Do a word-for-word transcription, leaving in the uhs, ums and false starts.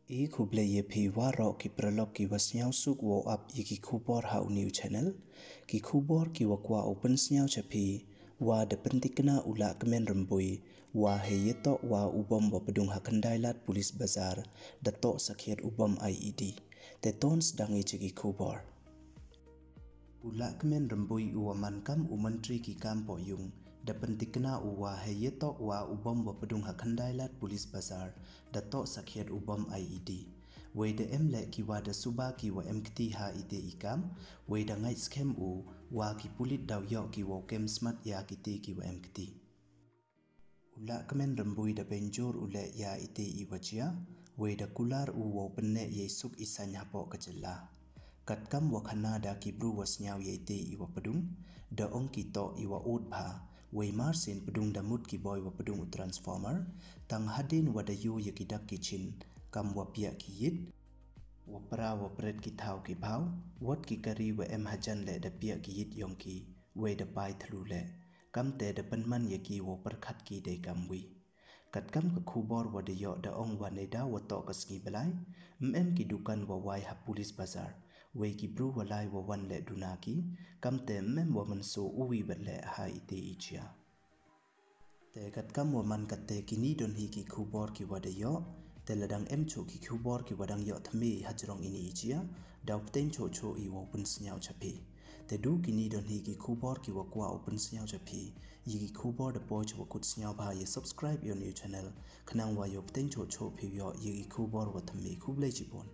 I khublei ya phi waroh ki paralok ki wa sniawsuk wow ap ya ki khubor ha u new channel. Ki khubor ki wa kwah u pynsniaw cha phi, wa da pyntikna u Lahkmen Rymbui, wa hei yatoh wa u bom wa pdung ha Khyndai Lad Police Bazar, da toh sakhiat u bom I E D. Te ton sdang i cha ki khubor. U Lahkmen Rymbui u wa man kam u Myntri ki kam poh yung, da pyntikna u wa hei yatoh wa u bom wa pdung ha Khyndai Lad Police Bazar, da toh sakhiat u bom I E D. Wei da em leh ki wa da suba ki wa em kti ha ite i kam, wei da ngait skhem u wa ki pulit daw yoh ki wow kem smat ya kite ki wa em kti. U Lahkmen Rymbui da pynjur u leh ya ite i wa jia, wei da kular u wow pynneh ya i suk i sain hapoh ka jylla. Katkam wa khana da ki bru wa sniaw ya ite i wa pdung, da ong ki toh i wa ud bha, wei marsien pdung da mut ki boi wa pdung u transformer, tang hadien wa da yoh ya ki dak ki chin, kam wa piah ki yit, wa pra wa pret ki thaw ki bhaw, wat ki kari wa em hajan leh da piah ki yit yong ki, wei da pai thlu leh. Kamte da pynman ya ki wow pyrkhat ki dei kam wi. Katkam ka khubor wa da yoh da ong wa neida wa toh ka sngi Blai, ym em ki dukan wa wai ha Police Bazar, wei ki bru wa lai wa wan leh duna ki, kamte ym em wa mynsaw u wi wat leh ha ite i jia. Te katkam wa man katte kini don hi ki khubor ki wa da yoh, te la dang em choh ki khubor ki wa dang yoh thymme hajrong ini i jia, daw pteng choh choh i wow pynsniaw cha phi. Te du kini don hi ki khubor ki wa kwah u pynsniaw cha phi, ya ki khubor da poi cha wa kut sniaw bha ya subscribe ya u new channel, khnang wa yoh pteng choh choh phi yoh ya ki khubor wa thymme. Khublei chibun.